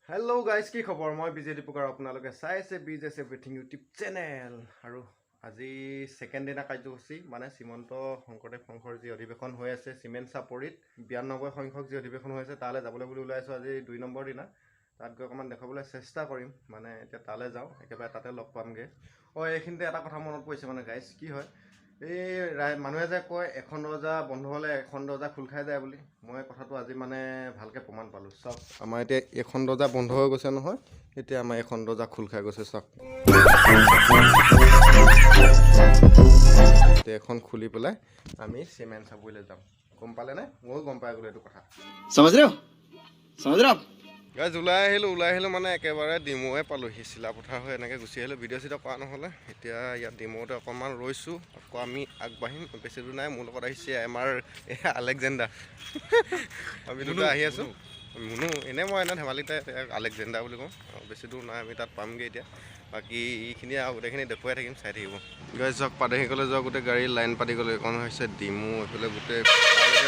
Hello' guys, কি খবৰ? মই বিজে দীপকাৰ, আপোনালোকে চাই আছে বিজেছ এভৰিথিং ইউটিউব চেনেল। আৰু আজি ছেকেণ্ড দিনা কাৰ্যসূচী, মানে শ্ৰীমন্ত শংকৰদেৱ সংঘৰ যি অধিৱেশন হৈ আছে চিমেন চাপৰিত, 92 সংখ্যক যি অধিৱেশন হৈ আছে, তালৈ যাবলৈ বুলি ওলাই আছোঁ। আজি 2 নম্বৰ দিনা তাত গৈ অকণমান দেখুৱাবলৈ চেষ্টা কৰিম। মানে এতিয়া তালৈ যাওঁ, একেবাৰে তাতে লগ পামগৈ। অঁ, এইখিনিতে এটা কথা মনত পৰিছে, মানে গাইজ, কি হয়, এই মানুহে যে কয় এখন দৰ্জা বন্ধ হ'লে এখন দৰ্জা খোল খাই যায় বুলি, মই কথাটো আজি মানে ভালকৈ প্ৰমাণ পালোঁ। চাওক, আমাৰ এতিয়া এইখন দৰ্জা বন্ধ হৈ গৈছে নহয়, এতিয়া আমাৰ এইখন দৰ্জা খোল খাই গৈছে। চাওক, এতিয়া এখন খুলি পেলাই আমি চিমেণ্ট চাপৰিলৈ যাম। গম পালেনে? ময়ো গম পাই গ'লো এইটো কথা। समझ रहे हो, समझ रहे हो आप? গাইজ, ওলাই আহিলোঁ, ওলাই আহিলোঁ, মানে একেবাৰে ডিমৌৱে পালোহি। চিলাপথাৰ হৈ এনেকৈ গুচি আহিলোঁ, ভিডিঅ' চিডিঅ' কৰা নহ'লে। এতিয়া ইয়াত ডিমৌতে অকণমান ৰৈছোঁ, আকৌ আমি আগবাঢ়িম, বেছি দূৰ নাই। মোৰ লগত আহিছে আমাৰ এই আলেকজেণ্ডাৰ, আমি দুটা আহি আছোঁ। মুনু, এনেই মই এনে ধেমালিতে আলেকজেণ্ডাৰ বুলি কওঁ। আৰু বেছি দূৰ নাই, আমি তাত পামগৈ এতিয়া। বাকী এইখিনি আৰু গোটেইখিনি দেখুৱাই থাকিম, চাই থাকিব। গাইজ যাওক, পাদেশীকলৈ যাওক, গোটেই গাড়ী লাইন পাতি গ'লো। এইখন হৈছে ডিমৌ, এইফালে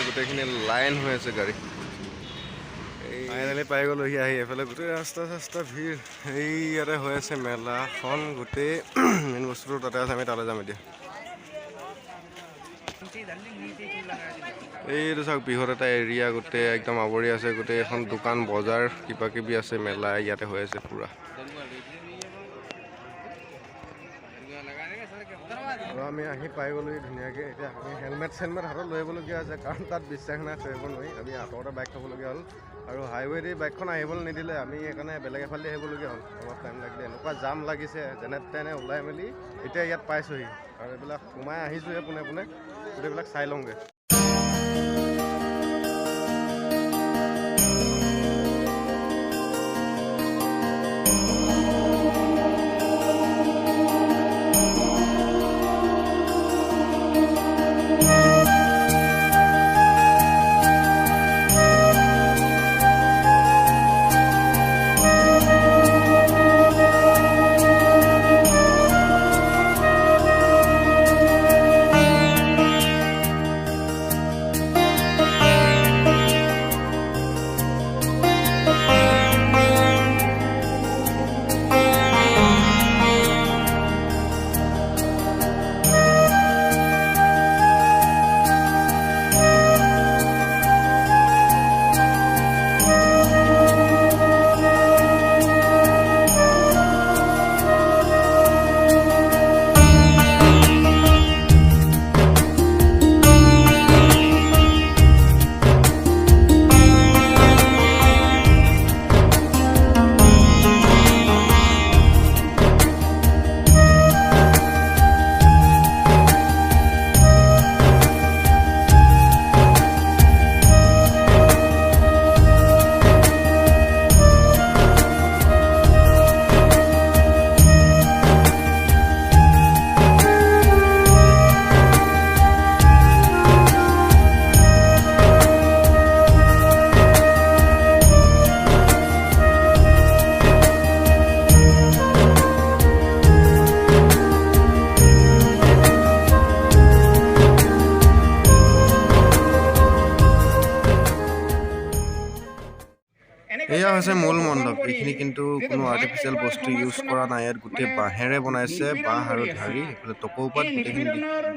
গোটেইখিনি লাইন হৈ আছে গাড়ী। ফাইনেলি পাই গ'লোহি আহি। এইফালে গোটেই ৰাস্তা চাস্তা ভিৰ, এই ইয়াতে হৈ আছে মেলাখন। গোটেই মেইন বস্তুটো তাতে আছে, আমি তালৈ যাম এতিয়া। এইটো চাওক, বৃহৎ এটা এৰিয়া, গোটেই একদম আৱৰি আছে, গোটেই এখন দোকান বজাৰ কিবা কিবি আছে, মেলা ইয়াতে হৈ আছে পুৰা। আৰু আমি আহি পাই গ'লোহি ধুনীয়াকৈ। এতিয়া আমি হেলমেট চেলমেট হাতত লৈ আহিবলগীয়া হৈছে, কাৰণ তাত বিশ্বাস নাই, চলিব নোৱাৰি। আমি আঁতৰতে বাইক থ'বলগীয়া হ'ল আৰু হাইৱেদি বাইকখন আহিবলৈ নিদিলে, আমি সেইকাৰণে বেলেগ এফালেদি আহিবলগীয়া হ'ল। অলপ টাইম লাগিলে, এনেকুৱা জাম লাগিছে, যেনে তেনে ওলাই মেলি এতিয়া ইয়াত পাইছোঁহি। আৰু এইবিলাক সোমাই আহিছোঁহে পোনে পোনে, গোটেইবিলাক চাই লওঁগৈ। এয়া হৈছে মূল মণ্ডপ। এইখিনি কিন্তু কোনো আৰ্টিফিচিয়েল বস্তু ইউজ কৰা নাই। ইয়াত গোটেই বাঁহেৰে বনাইছে, বাঁহ আৰু ঢাৰি, এইফালে টকৌপাত গোটেইখিনি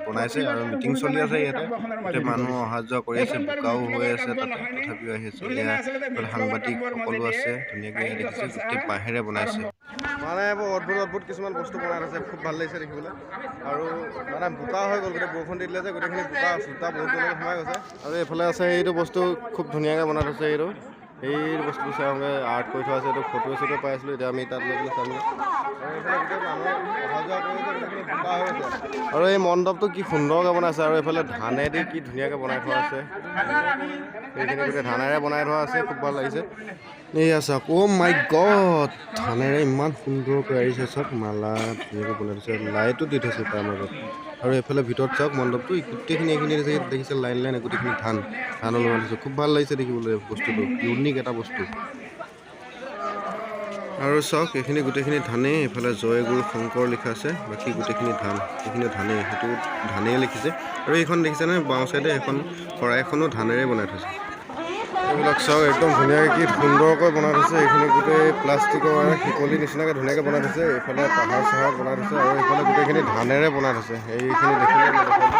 বনাইছে। আৰু মিটিং চলি আছে ইয়াতে, গোটেই মানুহ অহা যোৱা কৰি আছে, বোকাও হৈ আছে তাতে, তথাপিও আহিছে। এয়া এইফালে সাংবাদিক সকলো আছে, ধুনীয়াকৈ দেখিছে, গোটেই বাঁহেৰে বনাইছে। মানে এইবোৰ অদ্ভুত অদ্ভুত কিছুমান বস্তু বনাই থৈছে, খুব ভাল লাগিছে দেখিবলৈ। আৰু মানে বোকা হৈ গ'ল, গোটেই বৰষুণ দি দিলে যে গোটেইখিনি বোকা, চোতা বহুত দূৰলৈকে সোমাই গৈছে। আৰু এইফালে আছে এইটো বস্তু, খুব ধুনীয়াকৈ বনাই থৈছে এইটো। এই বস্তুটো চাওঁগৈ, আৰ্ট কৰি থোৱা আছে এইটো, ফটো চটো পাই আছিলোঁ, এতিয়া আমি তাত লৈ পেলাই চামগৈ। আৰু এইফালে গোটেই মানুহ অহা যোৱা কৰি আছে, গোটেইখিনি বোকা হৈ আছে। আৰু এই মণ্ডপটো কি সুন্দৰকৈ বনাইছে, আৰু এইফালে ধানেদি কি ধুনীয়াকৈ বনাই থোৱা আছে, সেইখিনি গোটেই ধানেৰে বনাই থোৱা আছে, খুব ভাল লাগিছে। এইয়া চাওক, অ' মাই গড, ধানেৰে ইমান সুন্দৰকৈ আহিছে। চাওক, মালা ধুনীয়াকৈ বনাই থৈছে, লাইটো দি থৈছে তাৰ মাজত। আৰু এইফালে ভিতৰত চাওক মণ্ডপটো, গোটেইখিনি এইখিনি দেখিছে লাইন লাইন গোটেইখিনি ধান ধান ওলোমাই থৈছে। খুব ভাল লাগিছে দেখিবলৈ বস্তুটো, ইউনিক এটা বস্তু। আৰু চাওক, এইখিনি গোটেইখিনি ধানেই। এইফালে জয় গুৰু শংকৰ লিখা আছে, বাকী গোটেইখিনি ধান, এইখিনি ধানেই, সেইটো ধানেই লিখিছে। আৰু এইখন দেখিছেনে বাওঁ চাইডে, সেইখন শৰাইখনো ধানেৰে বনাই থৈছে। এইবিলাক চাওক, একদম ধুনীয়াকৈ কি সুন্দৰকৈ বনাই থৈছে। এইখিনি গোটেই প্লাষ্টিকৰ মানে শিকলি নিচিনাকৈ ধুনীয়াকৈ বনাই থৈছে। এইফালে পাহাৰ চাহাৰ বনাই থৈছে আৰু এইফালে গোটেইখিনি ধানেৰে বনাই থৈছে। এইখিনি দেখিলে মই দেখাম।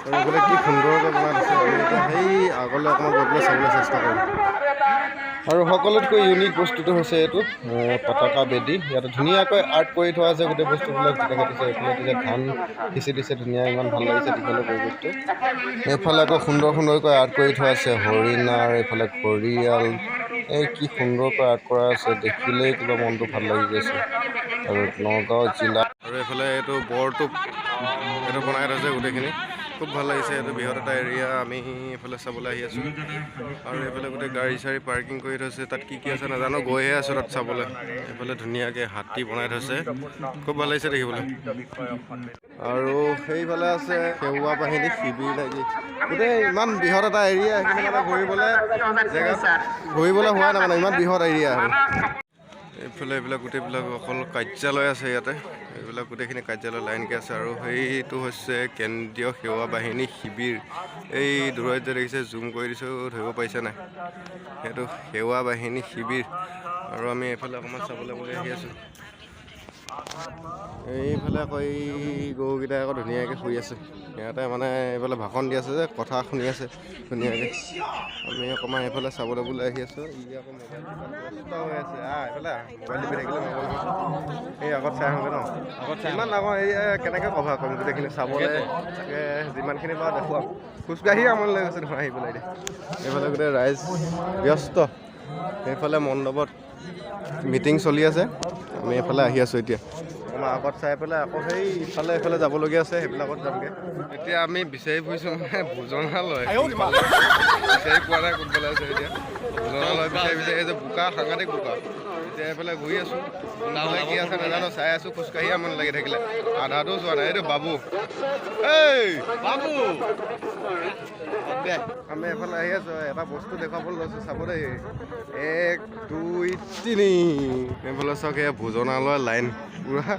আৰু এইফালে কি সুন্দৰকৈ বনাই থৈছে। আমি এতিয়া সেই আগলৈ অকণমান গৈ পেলাই চাবলৈ চেষ্টা কৰিম। আৰু সকলোতকৈ ইউনিক বস্তুটো হৈছে এইটো পতাকা বেদী। ইয়াতে ধুনীয়াকৈ আৰ্ট কৰি থোৱা আছে গোটেই বস্তুবিলাক যেনেকৈ দিছে। এইফালে দিছে, ধান সিঁচি দিছে ধুনীয়া, ইমান ভাল লাগিছে দেখিবলৈ পৰিৱেশটো। এইফালে আকৌ সুন্দৰ সুন্দৰকৈ আৰ্ট কৰি থোৱা আছে হৰিণাৰ, এইফালে ঘৰিয়াল। এই কি সুন্দৰকৈ আৰ্ট কৰা আছে, দেখিলেই কিবা মনটো ভাল লাগি গৈছে। আৰু নগাঁও জিলা আৰু এইফালে এইটো বৰটোপ, এইটো বনাই থৈছে গোটেইখিনি, খুব ভাল লাগিছে। এইটো বৃহৎ এটা এৰিয়া, আমি এইফালে চাবলৈ আহি আছোঁ। আৰু এইফালে গোটেই গাড়ী চাড়ী পাৰ্কিং কৰি থৈছে। তাত কি কি আছে নাজানো, গৈহে আছোঁ তাত চাবলৈ। এইফালে ধুনীয়াকৈ হাতী বনাই থৈছে, খুব ভাল লাগিছে দেখিবলৈ। আৰু সেইফালে আছে সেৱা বাহিনী শিবিৰ লাগি। গোটেই ইমান বৃহৎ এটা এৰিয়া, সেইখিনি মানে ঘূৰিবলৈ জেগাত ঘূৰিবলৈ হোৱা নাই, মানে ইমান বৃহৎ এৰিয়া। আৰু এইফালে এইবিলাক গোটেইবিলাক অকল কাৰ্যালয় আছে ইয়াতে। এইবিলাক গোটেইখিনি কাৰ্যালয় লাইনকৈ আছে। আৰু সেইটো হৈছে কেন্দ্ৰীয় সেৱা বাহিনী শিবিৰ। এই দূৰত যে দেখিছে, জুম কৰি দিছোঁ, ধৰিব পাৰিছে নাই? সেইটো সেৱা বাহিনী শিবিৰ। আৰু আমি এইফালে অকণমান চাবলৈ বুলি আহি আছোঁ। এইফালে আকৌ এই গৰুকেইটাই আকৌ ধুনীয়াকৈ শুই আছে ইয়াতে। মানে এইফালে ভাষণ দি আছে যে, কথা শুনি আছে ধুনীয়াকৈ। আমি অকণমান এইফালে চাবলৈ বুলি আহি আছোঁ। ই আকৌ মোবাইল ব্যস্ত হৈ আছে। আহ, এইফালে আহ, মোবাইল টিপি থাকিলে নহ'ব নহয়। এই আগত চাই আহোঁগৈ ন? আগত ইমান ডাঙৰ এই কেনেকৈ কভাৰ কৰিম গোটেইখিনি চাবলৈ? তাকে যিমানখিনি পাৰোঁ দেখুৱাম। খোজকাঢ়ি আমনি লাগি গৈছে দেখোন আহি পেলাই। এতিয়া এইফালে গোটেই ৰাইজ ব্যস্ত। সেইফালে মণ্ডপত মিটিং চলি আছে। আমি এইফালে আহি আছোঁ। এতিয়া অকণমান আগত চাই পেলাই আকৌ সেই ইফালে এইফালে যাবলগীয়া আছে, সেইবিলাকত যামগৈ। এতিয়া আমি বিচাৰি ফুৰিছোঁ, মানে ভোজনালয় বিচাৰি পোৱা নাই, কোনফালে আছে। এতিয়া ভোজনালয় বিচাৰি বিচাৰি, এই যে বোকা, সাংঘাতিক বোকা। এতিয়া এইফালে ঘূৰি আছোঁ, কোনফালে কি আছে নাজানো, চাই আছোঁ। খোজকাঢ়ি আমনি লাগি থাকিলে, আধাটো চোৱা নাই। এইটো বাবু, এই বাবু দে। আমি এফালে আহি আছোঁ, এটা বস্তু দেখুৱাবলৈ লৈছোঁ, চাব দেই। এক, দুই, তিনি। এইফালে চাওক, এয়া ভোজনালয় লাইন। পূৰা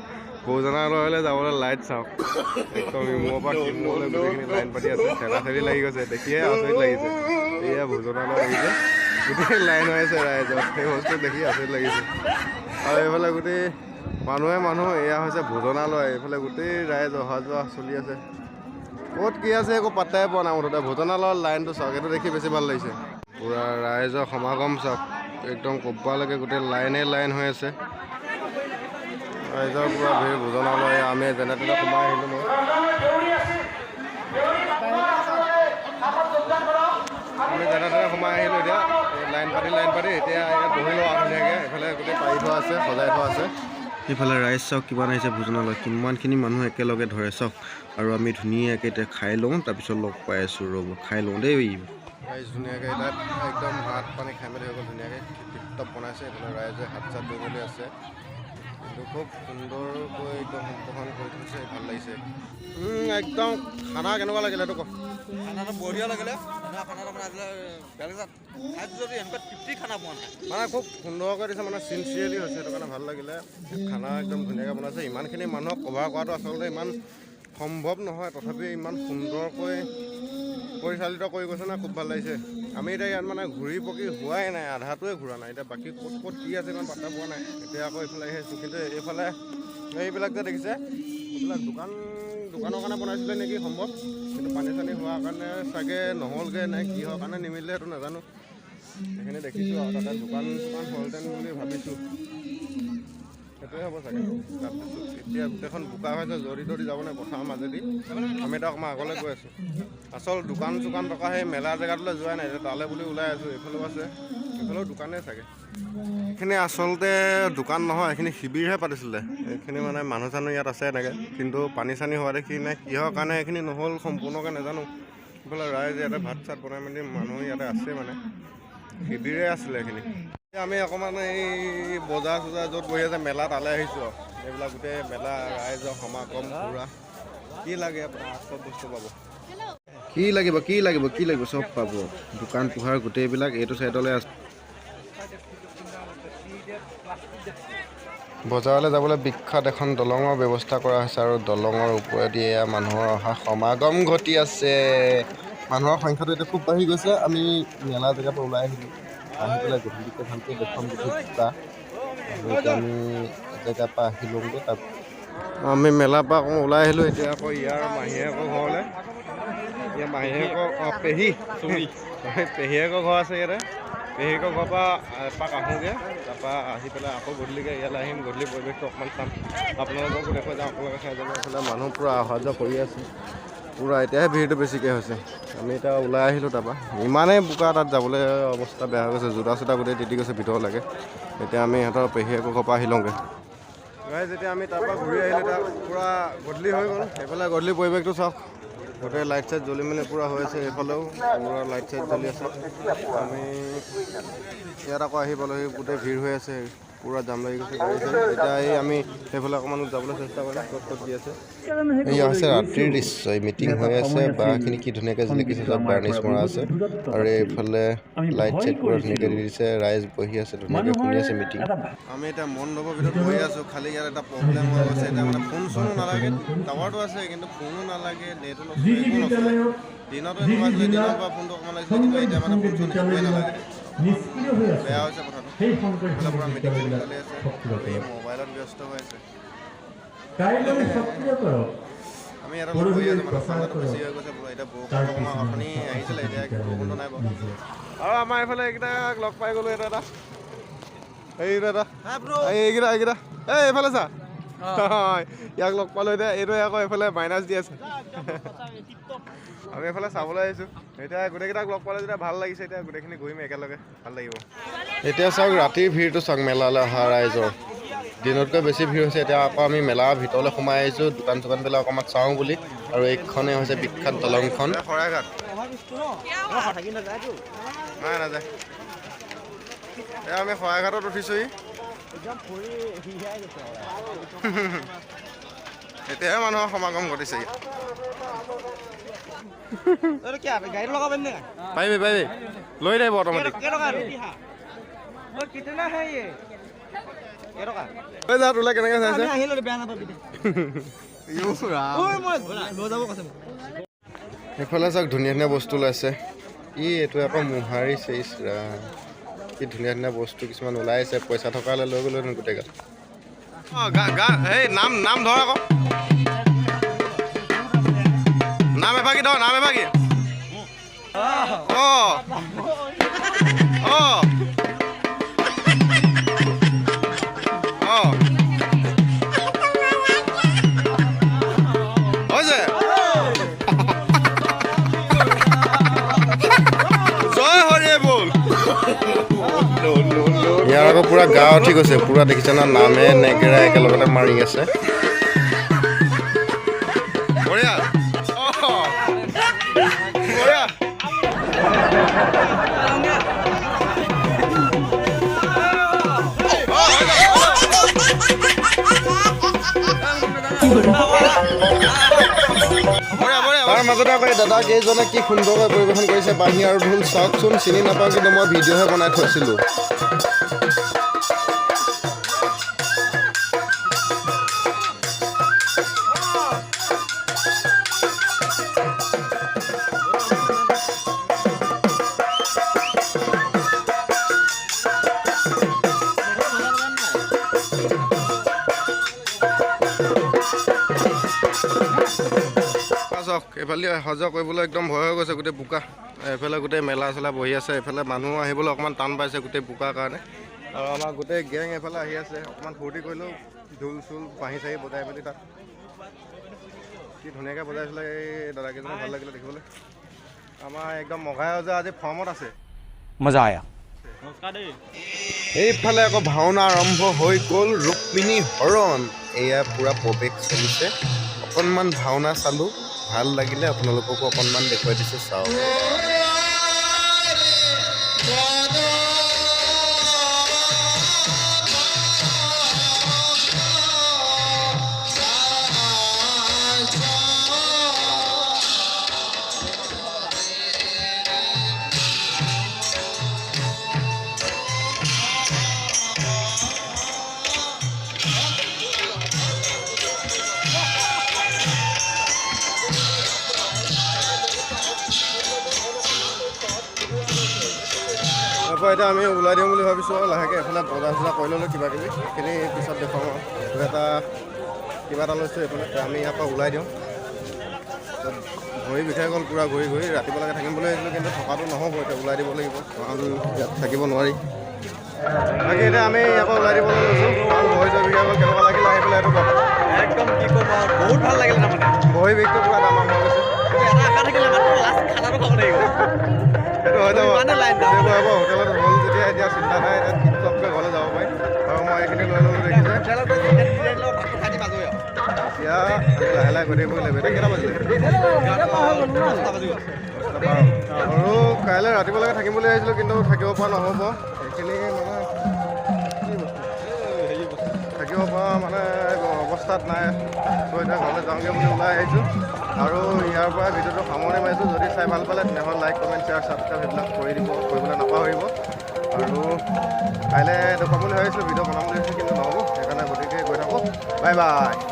ভোজনালয়লৈ যাবলৈ লাইন চাওক। একদম ইমূৰৰ পৰা সিমূৰলৈ গোটেইখিনি লাইন পাতি আছে, ঠেলা ঠেলি লাগি গৈছে, দেখিয়ে আচৰিত লাগিছে। এয়া ভোজনালয় আহিছে, গোটেই লাইন হৈ আছে ৰাইজৰ, সেই বস্তু দেখি আচৰিত লাগিছে। আৰু এইফালে গোটেই মানুহে মানুহ। এয়া হৈছে ভোজনালয়। এইফালে গোটেই ৰাইজ অহা যোৱা চলি আছে। ক'ত কি আছে একো পাত্তাই পোৱা নাই। মুঠতে ভোজনালয়ৰ লাইনটো চাওক, এইটো দেখি বেছি ভাল লাগিছে। পূৰা ৰাইজৰ সমাগম চাওক, একদম ক'বালৈকে গোটেই লাইনে লাইন হৈ আছে। ৰাইজৰ পূৰা ভিৰ ভোজনালয়। আমি যেনে তেনে সোমাই আহিলোঁ মই। আমি যেনে তেনে সোমাই আহিলোঁ। এতিয়া এই লাইন পাতি লাইন পাতি এতিয়া ইয়াত বহি লওঁ আৰু ধুনীয়াকৈ। এইফালে গোটেই পাৰি থোৱা আছে, সজাই থোৱা আছে। সেইফালে ৰাইজ চাওক কিমান আহিছে ভোজনালয়, কিমানখিনি মানুহ একেলগে ধৰে চাওক। আৰু আমি ধুনীয়াকৈ এতিয়া খাই লওঁ, তাৰপিছত লগ পাই আছোঁ। ৰ'ব, খাই লওঁ দেই। ৰাইজ ধুনীয়াকৈ তাত একদম ভাত পানী খাই মেলি হৈ গ'ল। ধুনীয়াকৈ টিপ টপ বনাইছে। এইফালে ৰাইজে হাত চাত ধুই মেলি আছে। কিন্তু খুব সুন্দৰকৈ একদম সম্প্ৰসাৰণ কৰি থৈছে, ভাল লাগিছে। একদম খানা কেনেকুৱা লাগিলে সেইটো ক? খানাটো বঢ়িয়া লাগিলে। এনেকুৱা খানাটো মানে আজিলৈ বেলেগ জেগাত খাইছোঁ যদি এনেকুৱা তৃপ্তি খানা পোৱা নাই। মানে খুব সুন্দৰকৈ দিছে, মানে চিনচিয়াৰলি হৈছে, সেইটো কাৰণে ভাল লাগিলে। খানা একদম ধুনীয়াকৈ বনাইছে। ইমানখিনি মানুহক কভাৰ কৰাটো আচলতে ইমান সম্ভৱ নহয়, তথাপি ইমান সুন্দৰকৈ পৰিচালিত কৰি গৈছে না, খুব ভাল লাগিছে। আমি এতিয়া ইয়াত মানে ঘূৰি পকি হোৱাই নাই, আধাটোৱে ঘূৰা নাই। এতিয়া বাকী ক'ত ক'ত কি আছে ইমান পাত্তা পোৱা নাই। এতিয়া আকৌ এইফালে আহি আছোঁ। কিন্তু এইফালে এইবিলাক যে দেখিছে, এইবিলাক দোকান, দোকানৰ কাৰণে বনাইছিলে নেকি সম্ভৱ। কিন্তু পানী চানী হোৱাৰ কাৰণে চাগে নহ'লগৈ নে কিহৰ কাৰণে নিমিলিলে সেইটো নাজানো। সেইখিনি দেখিছোঁ আৰু তাতে দোকান চোকান হ'লহেঁতেন বুলি ভাবিছোঁ, সেইটোৱে হ'ব চাগে। তাৰপিছত এতিয়া গোটেইখন বোকা হৈছে, জৰি তৰি যাব নাই পথাৰৰ মাজেদি। আমি এতিয়া অকণমান আগলৈ গৈ আছোঁ। আচল দোকান চোকান থকা সেই মেলা জেগাটোলৈ যোৱাই নাই, এতিয়া তালৈ বুলি ওলাই আছোঁ। এইফালেও আছে, এইফালেও দোকানেই চাগে। এইখিনি আচলতে দোকান নহয়, এইখিনি শিবিৰহে পাতিছিলে। এইখিনি মানে মানুহ চানুহ ইয়াত আছে এনেকৈ, কিন্তু পানী চানী হোৱা দেখি নে কিহৰ কাৰণে এইখিনি নহ'ল সম্পূৰ্ণকৈ নাজানো। এইফালে ৰাইজ ইয়াতে ভাত চাত বনাই মেলি মানুহ ইয়াতে আছে, মানে শিবিৰে আছিলে এইখিনি। এতিয়া আমি অকণমান এই বজাৰ চজাৰ য'ত বহি আছে মেলা, তালৈ আহিছোঁ। আৰু এইবিলাক গোটেই মেলা, ৰাইজৰ সমাগম পূৰা। কি লাগে আপোনাক চব বস্তু পাব। কি লাগিব, কি লাগিব, কি লাগিব চব পাব। দোকান পোহাৰ গোটেইবিলাক এইটো চাইডলৈ আছে। বজাৰলৈ যাবলৈ বিখ্যাত এখন দলঙৰ ব্যৱস্থা কৰা হৈছে আৰু দলঙৰ ওপৰেদি এয়া মানুহৰ অহা সমাগম ঘটি আছে। মানুহৰ সংখ্যাটো এতিয়া খুব বাঢ়ি গৈছে। আমি মেলা জেগাৰ পৰা ওলাই আহিলোঁ, আহি পেলাই গধূলিকৈ ভালকৈ দেখুৱাম গোটেই বোকা। আৰু এতিয়া আমি জেগাৰ পৰা আহি লওঁগৈ। তাত আমি মেলাৰ পৰা আকৌ ওলাই আহিলোঁ। এতিয়া আকৌ ইয়াৰ মাহীয়েকৰ ঘৰলৈ, ইয়াৰ মাহীয়েকৰ পেহী পেহীয়েকৰ ঘৰ আছে ইয়াতে। পেহীয়েকৰ ঘৰৰ পৰা এপাক আহোঁগৈ, তাৰপৰা আহি পেলাই আকৌ গধূলিকৈ ইয়ালৈ আহিম। গধূলি পৰিৱেশটো অকণমান চাম, আপোনালোককো দেখুৱাই যাওঁ, আপোনালোকে চাই যাব। এইফালে মানুহ পূৰা অহা যোৱা কৰি আছে পূৰা। এতিয়াহে ভিৰটো বেছিকৈ হৈছে। আমি এতিয়া ওলাই আহিলোঁ তাৰপৰা, ইমানেই বোকা তাত যাবলৈ অৱস্থা বেয়া হৈ গৈছে, জোতা চোতা গোটেই তিতি গৈছে ভিতৰলৈকে। এতিয়া আমি ইহঁতৰ পেহীয়েকৰ ঘৰৰ পৰা আহি লওঁগৈ। গাইজ, যেতিয়া আমি তাৰপৰা ঘূৰি আহিলোঁ তাত পূৰা গধূলি হৈ গ'ল। এইফালে গধূলি পৰিৱেশটো চাওক, গোটেই লাইট চাইট জ্বলি মেলি পূৰা হৈ আছে। এইফালেও পূৰা লাইট চাইট জ্বলি আছে। আমি ইয়াত আকৌ আহি পালোহি, গোটেই ভিৰ হৈ আছে, পূৰা জাম লাগি গৈছে গাড়ী চাড়ী। এতিয়া এই আমি সেইফালে অকণমান যাবলৈ চেষ্টা কৰিম, ক'ত ক'ত দি আছে। এয়া হৈছে ৰাতিৰ দৃশ্য, মিটিং হৈ আছে। বাঁহখিনি কি ধুনীয়াকৈ জিলিকিছে, চব বাৰ্নিছ মৰা আছে। আৰু এইফালে লাইট চাইট পূৰা ধুনীয়াকৈ দি দিছে। ৰাইজ বহি আছে ধুনীয়াকৈ, শুনি আছে মিটিং। আমি এতিয়া মণ্ডপৰ ভিতৰত বহি আছোঁ। খালি ইয়াত এটা প্ৰব্লেম হৈ গৈছে এতিয়া, মানে ফোন চোনো নালাগে, টাৱাৰটো আছে কিন্তু ফোনো নালাগে, নেটো নচলে, একো নচলে। দিনতো এনেকুৱা আছিলে, দিনত বা ফোনটো অকণমান লাগিছিলে, কিন্তু এতিয়া মানে ফোন চোন একোৱেই নালাগে। বেয়া হৈছে কথাটো। এইফালে পূৰা মিটিং চিটিং চলি আছে, এই মোবাইলত ব্যস্ত হৈ আছে। আমি ইয়াত অলপ বহি আছোঁ, মানে ঠাণ্ডাটো বেছি হৈ গৈছে পুৰা। এতিয়া বৰষুণ অকণমান অথনি আহিছিলে, এতিয়া বৰষুণটো নাই বাৰু। আৰু আমাৰ এইফালে এইকেইটাক লগ পাই গ'লো। এটা এটা এইটো এটা এইকেইটা এইকেইটা এই এইফালে চা, ইয়াক লগ পালোঁ। এতিয়া এইটোৱে আকৌ এইফালে মাইনাছ দি আছে। আমি এইফালে চাবলৈ আহিছোঁ। এতিয়া গোটেইকেইটাক লগ পালে যেতিয়া ভাল লাগিছে। এতিয়া গোটেইখিনি ঘূৰিম একেলগে, ভাল লাগিব। এতিয়া চাওক ৰাতিৰ ভিৰটো চাওক, মেলালৈ অহা ৰাইজৰ দিনতকৈ বেছি ভিৰ হৈছে। এতিয়া আকৌ আমি মেলাৰ ভিতৰলৈ সোমাই আহিছোঁ, দোকান চোকানবিলাক অকণমান চাওঁ বুলি। আৰু এইখনেই হৈছে বিখ্যাত দলংখন। শৰাইঘাট নাই নাযায়। এয়া আমি শৰাইঘাটত উঠিছোহি। এতিয়াহে মানুহৰ সমাগম ঘটিছে। পাৰিবি পাৰিবি, লৈ থাকিব অট'মেটিক। যা তোলে কেনেকৈ চাইছে। এইফালে চাওক ধুনীয়া ধুনীয়া বস্তু ওলাইছে। ই এইটো আকৌ মোহাৰিছে, ইছ ৰাম কি ধুনীয়া ধুনীয়া বস্তু কিছুমান ওলাইছে। পইচা থকা হ'লে লৈ গ'লো গোটেই গাল। এই নাম নাম ধৰ আকৌ, নাম এভাগি ধৰ, নাম এভাগি। অঁ অঁ অঁ হৈছে। জয় হৰি বল। ইয়াৰ আকৌ পূৰা গা উঠি গৈছে পূৰা, দেখিছে না, নামে নেগেৰা একেলগতে মাৰি আছে। বঢ়িয়া বঢ়িয়া। তাৰ মাজতে আকৌ এই দাদা কেইজনে কি সুন্দৰকৈ পৰিৱেশন কৰিছে বাঁহী আৰু ঢোল। চাওকচোন, চিনি নাপাওঁ কিন্তু মই ভিডিঅ'হে বনাই থৈছিলোঁ। চাওক এইফালে অহা যোৱা কৰিবলৈ একদম ভয় হৈ গৈছে, গোটেই বোকা। এইফালে গোটেই মেলা চেলা বহি আছে। এইফালে মানুহ আহিবলৈ অকণমান টান পাইছে গোটেই বোকাৰ কাৰণে। আৰু আমাৰ গোটেই গেং এইফালে আহি আছে, অকণমান ফূৰ্তি কৰিলেও ঢোল চোল বাঁহী চাহী বজাই মেলি তাত কি ধুনীয়াকৈ বজাইছিলে এই দাদাকেইজনে, ভাল লাগিলে দেখিবলৈ। আমাৰ একদম মঘাই ওজা আজি ফৰ্মত আছে, মজা আয়া। এইফালে আকৌ ভাওনা আৰম্ভ হৈ গ'ল, ৰুক্মিণী হৰণ। এয়া পূৰা প্ৰৱেশ চলিছে। অকণমান ভাওনা চালোঁ, ভাল লাগিলে, আপোনালোককো অকণমান দেখুৱাই দিছোঁ, চাওক। পৰা এতিয়া আমি ওলাই দিওঁ বুলি ভাবিছোঁ আৰু লাহেকৈ এইফালে বজাৰ চজাৰ কৰি ল'লোঁ কিবা কিবি, সেইখিনি পিছত দেখুৱাম। আৰু এইটো এটা কিবা এটা লৈছোঁ এইফালে। আমি ইয়াৰ পৰা ওলাই দিওঁ। ভৰি বিষাই গ'ল পূৰা ঘূৰি ঘূৰি। ৰাতিপুৱালৈকে থাকিম বুলি ভাবিছিলোঁ, কিন্তু থকাটো নহ'ব, এতিয়া ওলাই দিব লাগিব, কাৰণ ইয়াত থাকিব নোৱাৰি। বাকী এতিয়া আমি ইয়াৰ পৰা ওলাই দিবলৈ লৈছোঁ, কাৰণ ভৰি চৰি বিষাই গ'ল। কেনেকুৱা লাগিল আহি পেলাই এইটো কওক? একদম কি ক'ম আৰু, বহুত ভাল লাগিলে তাৰমানে। ভৰি বিষটো পূৰা তামাম হৈ গৈছে। কিন্তু এটা আশা থাকিলে, মাত্ৰ লাষ্ট খানাটো খাব লাগিব। সেইটো হৈ যাব। ইমানে লাইন দাম। সেইটো হ'ব, হোটেলত হ'ল যেতিয়া এতিয়া চিন্তা নাই, এতিয়া টিপটপকৈ ঘৰলৈ যাব পাৰি। আৰু মই এইখিনি লৈ ল'লোঁ, দেখিছে। হোটেলত গৈ চিকেন বিৰিয়ানী লগত ভাতটো খাই দিম, আজৰি আৰু। এতিয়া আমি লাহে লাহে গৈ থাকিব লাগিব। এতিয়া কেইটা বাজিলে? 10টা বাজি গ'ল। আৰু কাইলৈ ৰাতিপুৱালৈকে থাকিম বুলি ভাবিছিলোঁ, কিন্তু থাকিব পৰা নহ'ব। সেইখিনি মানে কি বস্তু থাকিব পৰা মানে অৱস্থাত নাই। ত' এতিয়া ঘৰলৈ যাওঁগৈ বুলি ওলাই আহিছোঁ আৰু ইয়াৰ পৰা ভিডিঅ'টো সামৰণি মাৰিছোঁ। যদি চাই ভাল পালে, তেনেহ'লে লাইক, কমেণ্ট, শ্বেয়াৰ, ছাবস্ক্ৰাইব সেইবিলাক কৰি দিব, কৰিবলৈ নাপাহৰিব। আৰু কাইলৈ দেখুৱাম বুলি ভাবিছিলোঁ, ভিডিঅ' বনাম বুলি ভাবিছিলোঁ, কিন্তু নহ'ব। সেইকাৰণে গতিকে গৈ থাকোঁ। Bye bye.